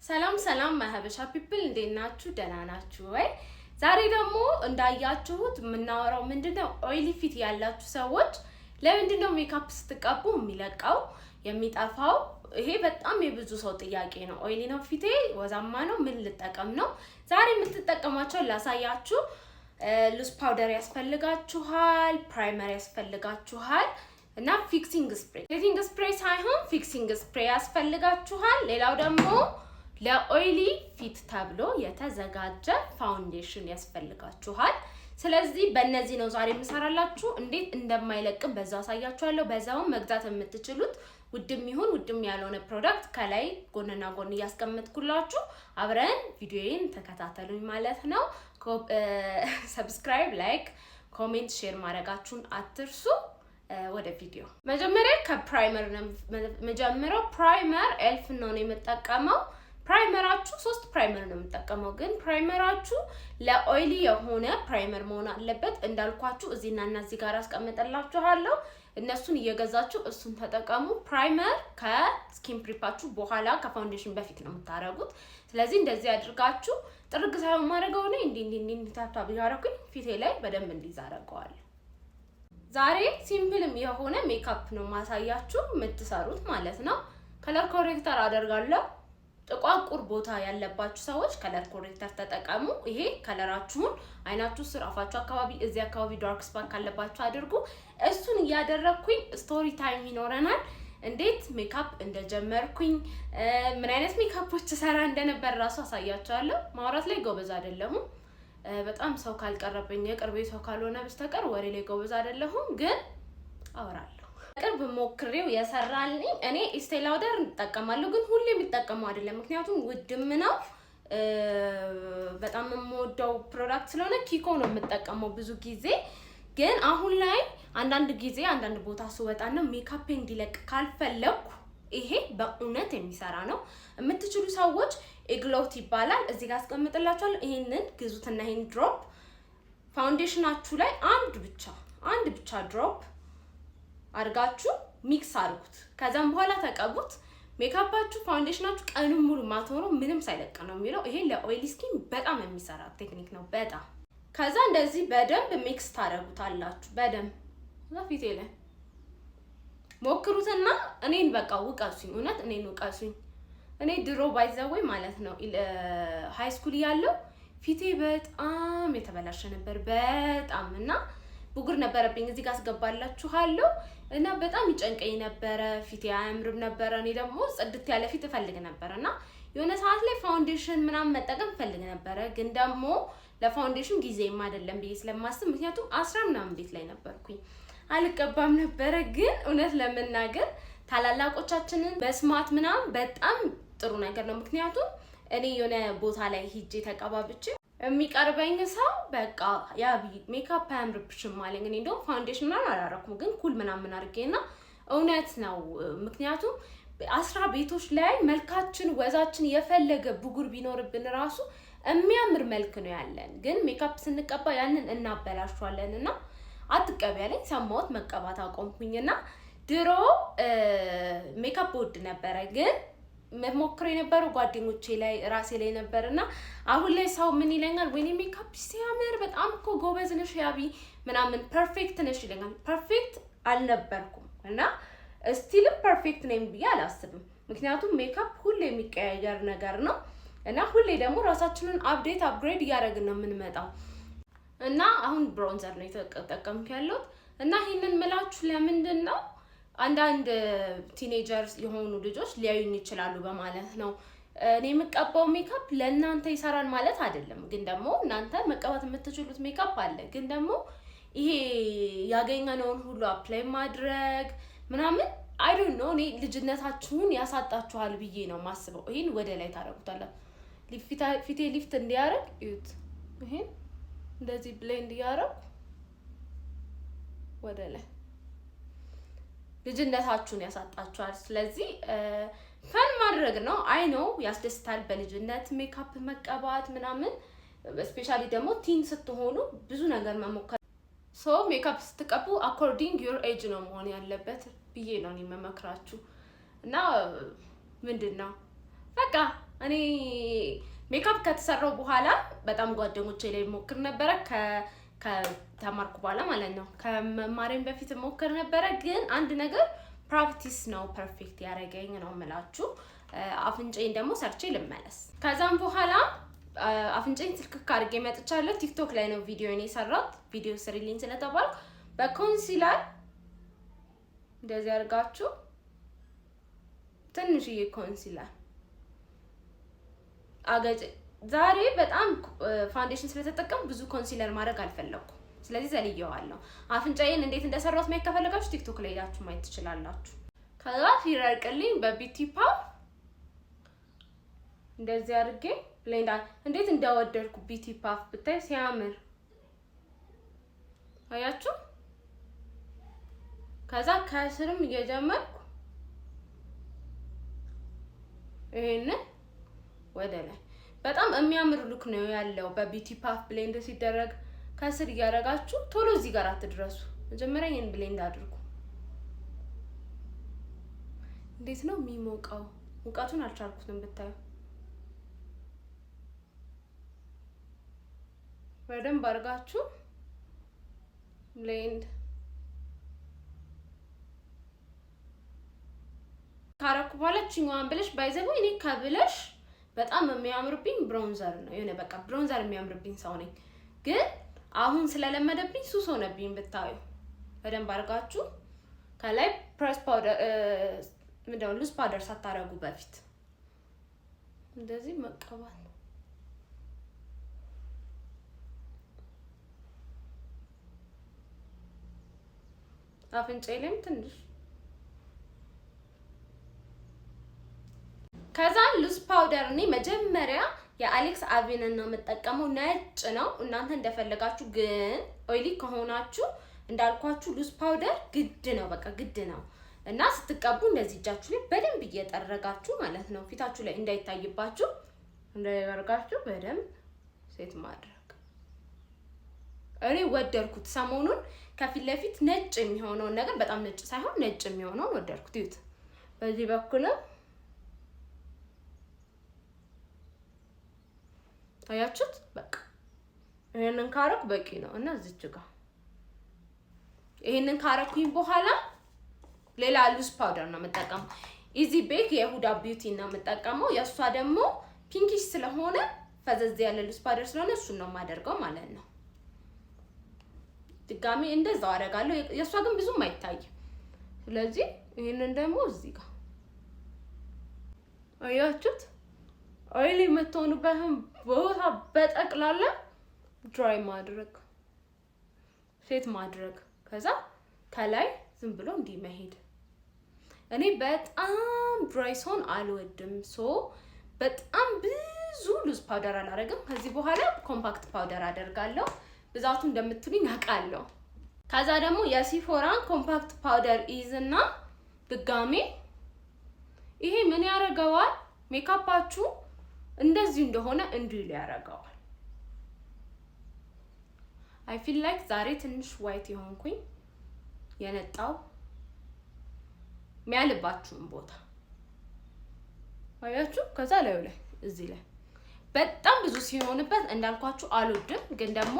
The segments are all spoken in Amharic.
ሰላም ሰላም my ሀበሻ people፣ እንዴት ናችሁ? ደህና ናችሁ ወይ? ዛሬ ደግሞ እንዳያችሁት የምናወራው ምንድነው፣ oily ፊት ያላችሁ ሰዎች ለምንድን ነው ሜካፕ ስትቀቡ የሚለቀው፣ የሚጠፋው? ይሄ በጣም የብዙ ሰው ጥያቄ ነው። Oily ነው ፊቴ፣ ወዛማ ነው፣ ምን ልጠቀም ነው? ዛሬ የምትጠቀሟቸውን ላሳያችሁ። Loose powder ያስፈልጋችኋል፣ primer ያስፈልጋችኋል እና fixing spray፣ setting spray ሳይሆን fixing spray ያስፈልጋችኋል። ሌላው ደግሞ ለ oily ፊት ተብሎ የተዘጋጀ foundation ያስፈልጋችኋል። ስለዚህ በእነዚህ ነው ዛሬ የምሰራላችሁ። እንዴት እንደማይለቅም በዛው አሳያችኋለሁ። በዛውም መግዛት የምትችሉት ውድም ይሁን ውድም ያልሆነ product ከላይ ጎንና ጎን እያስቀመጥኩላችሁ አብረን ቪዲዮዬን ተከታተሉኝ ማለት ነው። Subscribe፣ like፣ comment፣ share ማድረጋችሁን አትርሱ። ወደ ቪዲዮ። መጀመሪያ ከ primer ነው የምጀምረው። Primer ኤልፍ ነው የምጠቀመው። Primer ኣችሁ፣ ሶስት primer ነው የምጠቀመው፣ ግን primer ኣችሁ ለ oily የሆነ primer መሆን አለበት። እንዳልኳችሁ እዚህና እና እዚህ ጋር አስቀምጥላችኋለሁ። እነሱን እየገዛችሁ እሱን ተጠቀሙ። Primer ከ skin prep ኣችሁ በኋላ፣ ከ foundation በፊት ነው የምታደርጉት። ስለዚህ እንደዚህ አድርጋችሁ ጥርግ ሳይሆን ማድረገው እኔ እንዲህ እንዲህ እንዲህ tap tap እያደረኩኝ ፊቴ ላይ በደንብ እንዲይዝ አደርገዋለሁ። ዛሬ simple ም የሆነ ሜካፕ ነው ማሳያችሁ የምትሰሩት ማለት ነው። Color corrector አደርጋለሁ። ጥቋቁር ቦታ ያለባችሁ ሰዎች color corrector ተጠቀሙ። ይሄ color ኣችሁን አይናችሁ ስር፣ አፋችሁ አካባቢ፣ እዚህ አካባቢ dark spot ካለባችሁ አድርጉ። እሱን እያደረግኩኝ story time ይኖረናል። እንዴት ሜካፕ እንደጀመርኩኝ፣ ምን አይነት ሜካፖች ሰራ እንደነበር እራሱ አሳያችኋለሁ። ማውራት ላይ ጎበዝ አይደለሁም። በጣም ሰው ካልቀረበኝ፣ የቅርቤ ሰው ካልሆነ በስተቀር ወሬ ላይ ጎበዝ አይደለሁም፣ ግን አወራለሁ። ቅርብ ሞክሬው የሰራልኝ እኔ Estee Lauder እጠቀማለሁ፣ ግን ሁሌ የምጠቀመው አይደለም። ምክንያቱም ውድም ነው። በጣም የምወደው product ስለሆነ Kiko ነው የምጠቀመው ብዙ ጊዜ። ግን አሁን ላይ አንዳንድ ጊዜ አንዳንድ ቦታ ስወጣና ሜካፕ እንዲለቅ ካልፈለኩ ይሄ በእውነት የሚሰራ ነው። የምትችሉ ሰዎች Inglot ይባላል። እዚህ ጋር አስቀምጥላችኋለሁ። ይሄንን ግዙትና ይሄን drop foundation ኣችሁ ላይ አንድ ብቻ drop አድርጋችሁ mix አድርጉት። ከዛም በኋላ ተቀቡት። ሜካፓችሁ፣ foundation ኣችሁ ቀኑን ሙሉ ማትሆኑ ምንም ሳይለቅ ነው የሚለው። ይሄ ለ oily skin በጣም የሚሰራ technique ነው። በጣም። ከዛ እንደዚህ በደንብ mix ታደርጉታላችሁ። በደንብ እዛ ፊቴ ላይ ሞክሩትና እኔን በቃ ውቀሱኝ፣ እውነት እኔን ውቀሱኝ። እኔ ድሮ by the way ማለት ነው high school እያለሁ ፊቴ በጣም የተበላሸ ነበር፣ በጣም። እና ብጉር ነበረብኝ። እዚህ ጋር አስገባላችኋለሁ። እና በጣም ይጨንቀኝ ነበረ። ፊቴ አያምርም ነበረ። እኔ ደግሞ ጽድት ያለ ፊት እፈልግ ነበረ እና የሆነ ሰዓት ላይ foundation ምናምን መጠቀም እፈልግ ነበረ። ግን ደግሞ ለ foundation ጊዜም አይደለም ብዬ ስለማስብ፣ ምክንያቱም 10 ምናምን ቤት ላይ ነበርኩኝ፣ አልቀባም ነበረ። ግን እውነት ለመናገር ታላላቆቻችንን መስማት ምናምን በጣም ጥሩ ነገር ነው። ምክንያቱም እኔ የሆነ ቦታ ላይ ሂጄ ተቀባብቼ የሚቀርበኝ ሰው በቃ ያቢ ሜካፕ አያምርብሽም አለኝ። እኔ እንደውም foundation ምናምን አላረኩም፣ ግን ኩል ምናምን አድርጌና እውነት ነው። ምክንያቱም 10 ቤቶች ላይ መልካችን፣ ወዛችን፣ የፈለገ ብጉር ቢኖርብን ራሱ የሚያምር መልክ ነው ያለን። ግን ሜካፕ ስንቀባ ያንን እናበላሸዋለን እና አትቀቢ ያለኝ ሰማሁት፣ መቀባት አቆምኩኝና ድሮ ሜካፕ ወድ ነበረ፣ ግን መሞክሮ የነበረው ጓደኞቼ ላይ፣ ራሴ ላይ ነበር። እና አሁን ላይ ሰው ምን ይለኛል? ወይኔ ሜካፕ ሲያምር፣ በጣም እኮ ጎበዝ ነሽ ያቢ ምናምን፣ perfect ነሽ ይለኛል። Perfect አልነበርኩም እና still ም perfect ነኝ ብዬ አላስብም። ምክንያቱም ሜካፕ ሁሌ የሚቀያየር ነገር ነው እና ሁሌ ደግሞ ራሳችንን update፣ upgrade እያደረግን ነው የምንመጣው። እና አሁን bronzer ነው የተጠቀምኩ ያለሁት። እና ይህንን ምላችሁ ለምንድን ነው፣ አንዳንድ teenagers የሆኑ ልጆች ሊያዩኝ ይችላሉ በማለት ነው። እኔ የምቀባው ሜካፕ ለእናንተ ይሰራል ማለት አይደለም። ግን ደግሞ እናንተ መቀባት የምትችሉት ሜካፕ አለ። ግን ደግሞ ይሄ ያገኘነውን ሁሉ apply ማድረግ ምናምን I don't know፣ እኔ ልጅነታችሁን ያሳጣችኋል ብዬ ነው ማስበው። ይሄን ወደ ላይ ታደርጉታላችሁ። ፊቴ ሊፍት እንዲያደርግ እዩት። ይሄን እንደዚህ blend እያደረኩ ወደ ላይ። ልጅነታችሁን ያሳጣችኋል። ስለዚህ fun ማድረግ ነው። I know ያስደስታል በልጅነት ሜካፕ መቀባት ምናምን፣ especially ደግሞ teen ስትሆኑ ብዙ ነገር መሞከር። So makeup ስትቀቡ according your age ነው መሆን ያለበት ብዬ ነው እኔ የምመክራችሁ። እና ምንድን ነው በቃ እኔ ሜካፕ ከተሰራው በኋላ በጣም ጓደኞቼ ላይ ሞክር ነበረ፣ ከተማርኩ በኋላ ማለት ነው። ከመማሬም በፊት ሞክር ነበረ። ግን አንድ ነገር practice ነው perfect ያደረገኝ ነው የምላችሁ። አፍንጫዬን ደግሞ ሰርቼ ልመለስ። ከዛም በኋላ አፍንጫዬን ስልክክ አድርጌ መጥቻለሁ። ቲክቶክ ላይ ነው ቪዲዮን የሰራሁት። ቪዲዮ ስሪልኝ ስለተባልኩ በ concealer እንደዚህ አድርጋችሁ ትንሽዬ concealer አገጭ። ዛሬ በጣም foundation ስለተጠቀምኩ ብዙ concealer ማድረግ አልፈለኩም። ስለዚህ ዘልየዋለሁ። አፍንጫዬን እንዴት እንደሰራሁት ማየት ከፈለጋችሁ ቲክቶክ ላይ ሄዳችሁ ማየት ትችላላችሁ። ከዛ ሲደርቅልኝ በ beauty puff እንደዚህ አድርጌ blend። እንዴት እንደወደድኩ beauty puff ብታይ ሲያምር አያችሁ። ከዛ ከስርም እየጀመርኩ ይሄንን ወደ ላይ። በጣም የሚያምር look ነው ያለው በ beauty puff blend ሲደረግ። ከስር እያደረጋችሁ ቶሎ እዚህ ጋር አትድረሱ። መጀመሪያ ይህን blend አድርጉ። እንዴት ነው የሚሞቀው? ሙቀቱን አልቻልኩትም ብታዩ። በደንብ አድርጋችሁ blend ካረኩ በኋላ ችኛዋን blush፣ by the way እኔ ከ blush በጣም የሚያምርብኝ bronzer ነው። የሆነ በቃ bronzer የሚያምርብኝ ሰው ነኝ። ግን አሁን ስለለመደብኝ ሱስ ሆነብኝ ብታዩ። በደንብ አድርጋችሁ ከላይ press powder፣ ምንድነው፣ loose powder ሳታረጉ በፊት እንደዚህ መቀባት። አፍንጫዬ ላይም ትንሽ። ከዛ loose powder እኔ መጀመሪያ የአሌክስ አቪንን ነው የምጠቀመው። ነጭ ነው። እናንተ እንደፈለጋችሁ፣ ግን oily ከሆናችሁ እንዳልኳችሁ loose powder ግድ ነው፣ በቃ ግድ ነው። እና ስትቀቡ እንደዚህ እጃችሁ ላይ በደንብ እየጠረጋችሁ ማለት ነው፣ ፊታችሁ ላይ እንዳይታይባችሁ እንዳይበርጋችሁ በደንብ set ማድረግ። እኔ ወደድኩት። ሰሞኑን ከፊት ለፊት ነጭ የሚሆነውን ነገር፣ በጣም ነጭ ሳይሆን ነጭ የሚሆነውን ወደድኩት። ይዩት፣ በዚህ በኩልም አያችሁት? በቃ ይሄንን ካረኩ በቂ ነው። እና እዚች ጋር ይሄንን ካረኩኝ በኋላ ሌላ loose powder ነው የምጠቀመው። Easy Bake የሁዳ ቢዩቲ ነው የምጠቀመው። የእሷ ደግሞ pinkish ስለሆነ፣ ፈዘዝ ያለ loose powder ስለሆነ እሱን ነው የማደርገው ማለት ነው። ድጋሚ እንደዛው አደርጋለሁ። የእሷ ግን ብዙም አይታይም። ስለዚህ ይህንን ደግሞ እዚህ ጋር አያችሁት? Oily የምትሆኑበትን ቦታ በጠቅላላ dry ማድረግ፣ set ማድረግ፣ ከዛ ከላይ ዝም ብሎ እንዲህ መሄድ። እኔ በጣም dry ሲሆን አልወድም። So በጣም ብዙ loose powder አላደርግም። ከዚህ በኋላ compact powder አደርጋለሁ። ብዛቱ እንደምትሉኝ አውቃለሁ። ከዛ ደግሞ የሲፎራን compact powder ይዝና ድጋሜ ይሄ ምን ያደርገዋል? ሜካፓችሁ እንደዚሁ እንደሆነ እንዲል ያደርገዋል። I feel like ዛሬ ትንሽ white የሆንኩኝ፣ የነጣው የሚያልባችሁን ቦታ አያችሁ። ከዛ ላዩ ላይ እዚህ ላይ በጣም ብዙ ሲሆንበት እንዳልኳችሁ አልወድም፣ ግን ደግሞ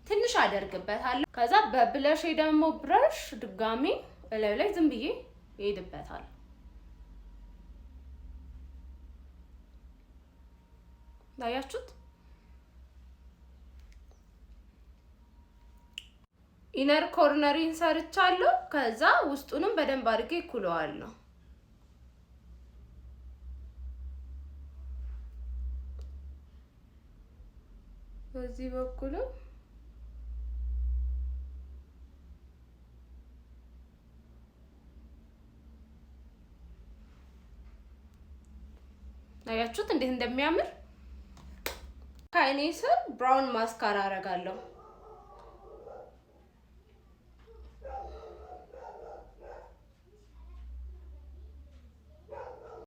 ትንሽ አደርግበታለሁ። ከዛ በ blush ደግሞ brush ድጋሜ እላዩ ላይ ዝም ብዬ ይሄድበታል። አያችሁት? Inner corner ኤን ሰርቻለሁ። ከዛ ውስጡንም በደንብ አድርጌ ኩለዋለሁ። በዚህ በኩልም አያችሁት እንዴት እንደሚያምር። ከአይኔ ስር brown mascara አደርጋለሁ።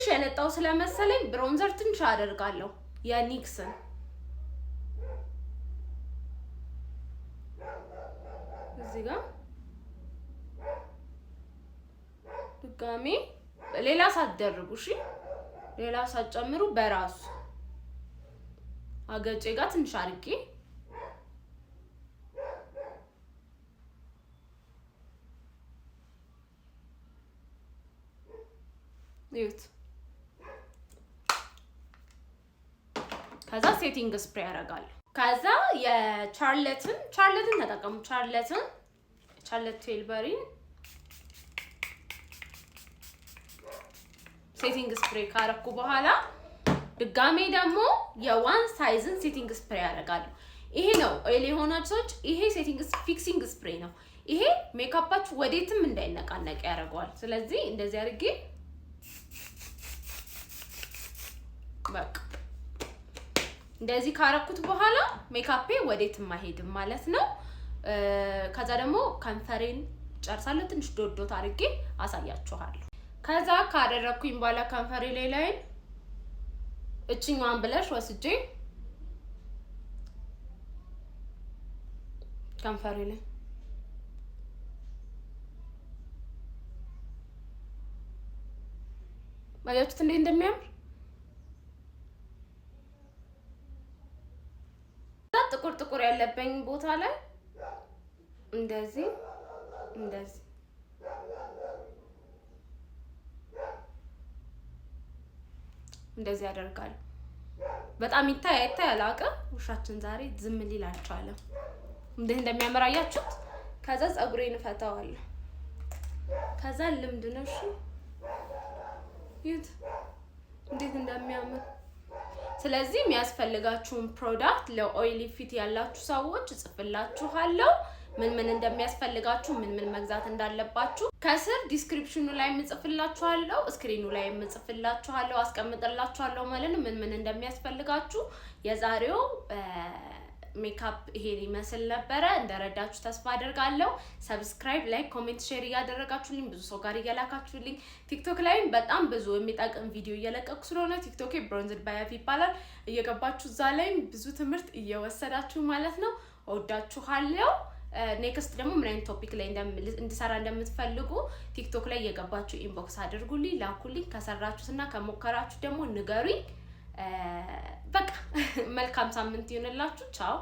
የነጣው ስለመሰለኝ bronzer ትንሽ አደርጋለሁ የኒክስን። እዚህ ጋር ድጋሜ ሌላ ሳትደርቡ፣ እሺ፣ ሌላ ሳትጨምሩ በራሱ። አገጬ ጋር ትንሽ አድርጌ እዩት። ከዛ setting spray ያደርጋለሁ። ከዛ የ Charlotteን ተጠቀሙ። Charlotte Tilburyን setting spray ካረኩ በኋላ ድጋሜ ደግሞ የ One Sizeን setting spray ያደርጋለሁ። ይሄ ነው oily የሆናችሁ ሰዎች ይሄ setting fixing spray ነው። ይሄ ሜካፓችሁ ወዴትም እንዳይነቃነቅ ያደርገዋል። ስለዚህ እንደዚህ አድርጌ በቃ እንደዚህ ካረኩት በኋላ ሜካፔ ወዴትም አይሄድም ማለት ነው። ከዛ ደግሞ ከንፈሬን ጨርሳለሁ። ትንሽ dot dot አድርጌ አሳያችኋለሁ። ከዛ ካደረግኩኝ በኋላ ከንፈሬ ላይ ላይን እችኛዋን blush ወስጄ ከንፈሬ ላይ አያችሁት እንዴት እንደሚያምር። ጥቁር ጥቁር ያለበኝ ቦታ ላይ እንደዚህ እንደዚህ እንደዚህ ያደርጋል። በጣም ይታይ አይታይ አላውቅም። ውሻችን ዛሬ ዝም ሊል አልቻለም። እንዴት እንደሚያምር አያችሁት? ከዛ ፀጉሬን እፈታዋለሁ። ከዛ ልምድ ነው። እሺ ይሁት እንዴት እንደሚያምር። ስለዚህ የሚያስፈልጋችሁን product ለ oily ፊት ያላችሁ ሰዎች እጽፍላችኋለሁ። ምን ምን እንደሚያስፈልጋችሁ፣ ምን ምን መግዛት እንዳለባችሁ ከስር descriptionኑ ላይ የምጽፍላችኋለሁ፣ screenኑ ላይ የምጽፍላችኋለሁ፣ አስቀምጥላችኋለሁ ማለት ነው ምን ምን እንደሚያስፈልጋችሁ። የዛሬው ሜካፕ ይሄን ይመስል ነበረ። እንደረዳችሁ ተስፋ አደርጋለሁ። Subscribe፣ like፣ comment፣ share እያደረጋችሁልኝ ብዙ ሰው ጋር እየላካችሁልኝ TikTok ላይም በጣም ብዙ የሚጠቅም ቪዲዮ እየለቀኩ ስለሆነ TikTok Bronzed by Avi ይባላል። እየገባችሁ እዛ ላይም ብዙ ትምህርት እየወሰዳችሁ ማለት ነው። እወዳችኋለሁ። Next ደግሞ ምን አይነት topic ላይ እንድሰራ እንደምትፈልጉ TikTok ላይ እየገባችሁ inbox አድርጉልኝ፣ ላኩልኝ። ከሰራችሁትና ከሞከራችሁ ደግሞ ንገሩኝ። በቃ መልካም ሳምንት ይሁንላችሁ። ቻው።